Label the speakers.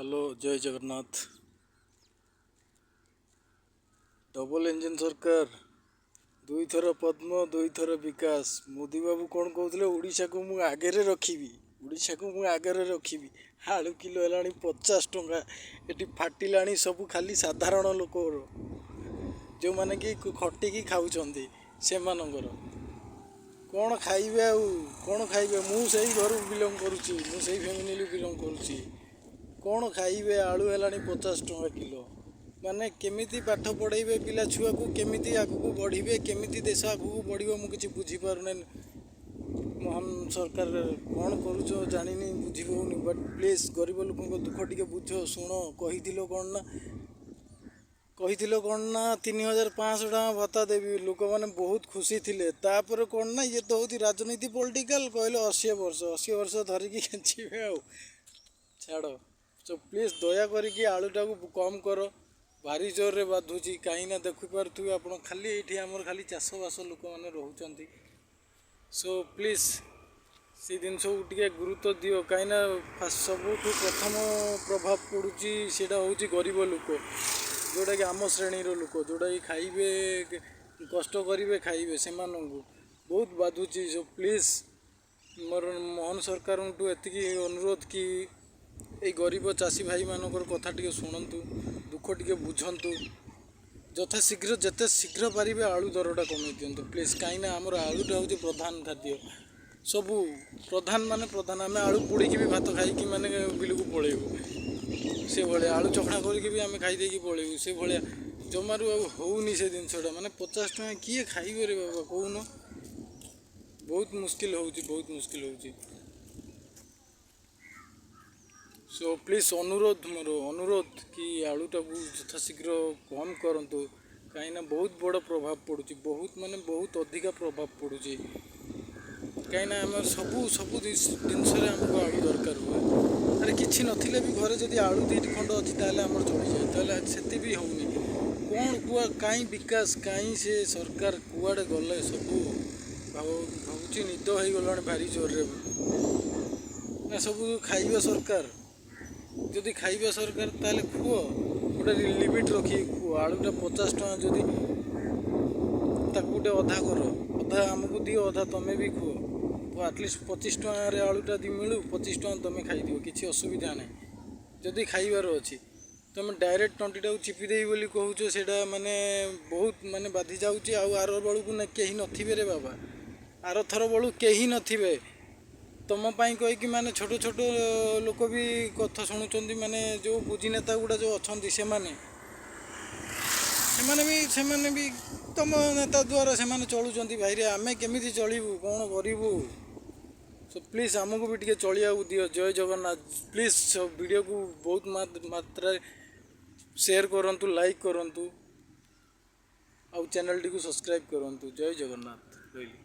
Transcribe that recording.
Speaker 1: Hello, ଜୟ Jagannath. Double engine ସରକାର, ଦୁଇଥର ପଦ୍ମ, ଦୁଇଥର ବିକାଶ। ମୋଦି ବାବୁ କ'ଣ କହୁଥିଲେ? ଓଡ଼ିଶାକୁ ମୁଁ ଆଗରେ ରଖିବି, ଓଡ଼ିଶାକୁ ମୁଁ ଆଗରେ ରଖିବି। ଆଳୁ କିଲୋ ହେଲାଣି 50 ଟଙ୍କା। ଏଠି ଫାଟିଲାଣି ସବୁ ଖାଲି ସାଧାରଣ ଲୋକର, ଯେଉଁମାନେ କି ଖଟିକି ଖାଉଛନ୍ତି, ସେମାନଙ୍କର କ'ଣ ଖାଇବେ ଆଉ କ'ଣ ଖାଇବେ? ମୁଁ ସେଇ ଘରୁ ବିଲଙ୍ଗ କରୁଛି, ମୁଁ ସେଇ ଫ୍ୟାମିଲିରୁ ବିଲଙ୍ଗ କରୁଛି। କ'ଣ ଖାଇବେ? ଆଳୁ ହେଲାଣି 50 ଟଙ୍କା କିଲୋ। ମାନେ କେମିତି ପାଠ ପଢ଼େଇବେ ପିଲା ଛୁଆକୁ? କେମିତି ଆଗକୁ ବଢ଼ିବେ? କେମିତି ଦେଶ ଆଗକୁ ବଢ଼ିବ? ମୁଁ କିଛି ବୁଝିପାରୁନାହିଁ। ମୋହନ ସରକାର, କ'ଣ କରୁଛ ଜାଣିନି, ବୁଝି ହେଉନି। ବଟ୍ ପ୍ଲିଜ୍, ଗରିବ ଲୋକଙ୍କ ଦୁଃଖ ଟିକେ ବୁଝ, ଶୁଣ। କହିଥିଲ କ'ଣ ନା 3500 ଟଙ୍କା ଭତ୍ତା ଦେବି। ଲୋକମାନେ ବହୁତ ଖୁସି ଥିଲେ। ତାପରେ କ'ଣ ନା ଇଏ ତ ହେଉଛି ରାଜନୀତି, ପଲିଟିକାଲ। କହିଲେ 80 ବର୍ଷ, 80 ବର୍ଷ ଧରିକି ଖେଞ୍ଚିବେ ଆଉ ଛାଡ଼। ସୋ ପ୍ଲିଜ୍, ଦୟା କରିକି ଆଳୁଟାକୁ କମ୍ କର। ଭାରି ଜୋରରେ ବାଧୁଛି। କାହିଁକିନା ଦେଖିପାରୁଥିବେ ଆପଣ, ଖାଲି ଏଇଠି ଆମର ଖାଲି ଚାଷବାସ ଲୋକମାନେ ରହୁଛନ୍ତି। ସୋ ପ୍ଲିଜ୍, ସେଇ ଜିନିଷକୁ ଟିକେ ଗୁରୁତ୍ୱ ଦିଅ। କାହିଁକିନା ସବୁଠୁ ପ୍ରଥମ ପ୍ରଭାବ ପଡ଼ୁଛି, ସେଇଟା ହେଉଛି ଗରିବ ଲୋକ, ଯେଉଁଟାକି ଆମ ଶ୍ରେଣୀର ଲୋକ, ଯେଉଁଟାକି ଖାଇବେ, କଷ୍ଟ କରିବେ ଖାଇବେ, ସେମାନଙ୍କୁ ବହୁତ ବାଧୁଛି। ସୋ ପ୍ଲିଜ୍, ମୋର ମୋହନ ସରକାରଙ୍କଠୁ ଏତିକି ଅନୁରୋଧ କି ଏଇ ଗରିବ ଚାଷୀ ଭାଇମାନଙ୍କର କଥା ଟିକେ ଶୁଣନ୍ତୁ, ଦୁଃଖ ଟିକେ ବୁଝନ୍ତୁ। ଯଥାଶୀଘ୍ର, ଯେତେ ଶୀଘ୍ର ପାରିବେ, ଆଳୁ ଦରଟା କମେଇ ଦିଅନ୍ତୁ ପ୍ଲିଜ୍। କାହିଁକିନା ଆମର ଆଳୁଟା ହେଉଛି ପ୍ରଧାନ ଖାଦ୍ୟ, ସବୁ ପ୍ରଧାନ, ମାନେ ପ୍ରଧାନ। ଆମେ ଆଳୁ ପୋଡ଼ିକି ବି ଭାତ ଖାଇକି ମାନେ ବିଲକୁ ପଳେଇବୁ ସେଭଳିଆ, ଆଳୁ ଚଖଣା କରିକି ବି ଆମେ ଖାଇ ଦେଇକି ପଳେଇବୁ ସେଭଳିଆ। ଜମାରୁ ଆଉ ହେଉନି ସେ ଜିନିଷଟା। ମାନେ 50 ଟଙ୍କା କିଏ ଖାଇବ ରେ ବାବା, କହୁନ? ବହୁତ ମୁସ୍କିଲ ହେଉଛି, ବହୁତ ମୁସ୍କିଲ ହେଉଛି। ସୋ ପ୍ଲିଜ୍, ଅନୁରୋଧ, ମୋର ଅନୁରୋଧ କି ଆଳୁଟାକୁ ଯଥାଶୀଘ୍ର କମ୍ କରନ୍ତୁ। କାହିଁକିନା ବହୁତ ବଡ଼ ପ୍ରଭାବ ପଡ଼ୁଛି, ବହୁତ ମାନେ ବହୁତ ଅଧିକା ପ୍ରଭାବ ପଡ଼ୁଛି। କାହିଁକିନା ଆମର ସବୁ ସବୁ ଜିନିଷରେ ଆମକୁ ଆଳୁ ଦରକାର ହୁଏ। ଆରେ, କିଛି ନଥିଲେ ବି ଘରେ ଯଦି ଆଳୁ ଦୁଇଟି ଖଣ୍ଡ ଅଛି, ତାହେଲେ ଆମର ଚଳିଯାଏ। ତାହେଲେ ସେତେ ବି ହେଉନି। କ'ଣ କୁଆ କାହିଁ ବିକାଶ, କାହିଁ ସେ ସରକାର, କୁଆଡ଼େ ଗଲେ ସବୁ? ଭାବୁଛି ନିଦ ହେଇଗଲାଣି ଭାରି ଜୋରରେ। ନା ସବୁ ଖାଇବା ସରକାର? ଯଦି ଖାଇବା ସରକାର, ତାହେଲେ ଖୁଅ, ଗୋଟେ ଲିମିଟ୍ ରଖିକି ଖୁଅ। ଆଳୁଟା 50 ଟଙ୍କା ଯଦି, ତାକୁ ଗୋଟେ ଅଧା କର, ଅଧା ଆମକୁ ଦିଅ, ଅଧା ତମେ ବି ଖୁଅ। ଆଟଲିଷ୍ଟ 25 ଟଙ୍କାରେ ଆଳୁଟା ଯଦି ମିଳୁ, 25 ଟଙ୍କା ତମେ ଖାଇଦିଅ, କିଛି ଅସୁବିଧା ନାହିଁ। ଯଦି ଖାଇବାର ଅଛି, ତମେ ଡାଇରେକ୍ଟ ତଣ୍ଟିଟାକୁ ଚିପି ଦେଇ ବୋଲି କହୁଛ, ସେଇଟା ମାନେ ବହୁତ ମାନେ ବାଧି ଯାଉଛି। ଆଉ ଆର ବେଳକୁ ନା କେହି ନଥିବେ ରେ ବାବା, ଆରଥର ବେଳକୁ କେହି ନଥିବେ। ତମ ପାଇଁ କହିକି ମାନେ ଛୋଟ ଛୋଟ ଲୋକ ବି କଥା ଶୁଣୁଛନ୍ତି। ମାନେ ଯେଉଁ କୁଜି ନେତା ଗୁଡ଼ା ଯେଉଁ ଅଛନ୍ତି, ସେମାନେ ବି ତମ ନେତା ଦ୍ୱାରା ସେମାନେ ଚଳୁଛନ୍ତି। ଭାଇରେ, ଆମେ କେମିତି ଚଳିବୁ? କ'ଣ କରିବୁ? ସୋ ପ୍ଲିଜ୍, ଆମକୁ ବି ଟିକେ ଚଳିବାକୁ ଦିଅ। ଜୟ ଜଗନ୍ନାଥ। ପ୍ଲିଜ୍, ଭିଡ଼ିଓକୁ ବହୁତ ମାତ୍ରାରେ ସେୟାର କରନ୍ତୁ, ଲାଇକ୍ କରନ୍ତୁ ଆଉ ଚ୍ୟାନେଲଟିକୁ ସବସ୍କ୍ରାଇବ୍ କରନ୍ତୁ। ଜୟ ଜଗନ୍ନାଥ, ରହିଲି।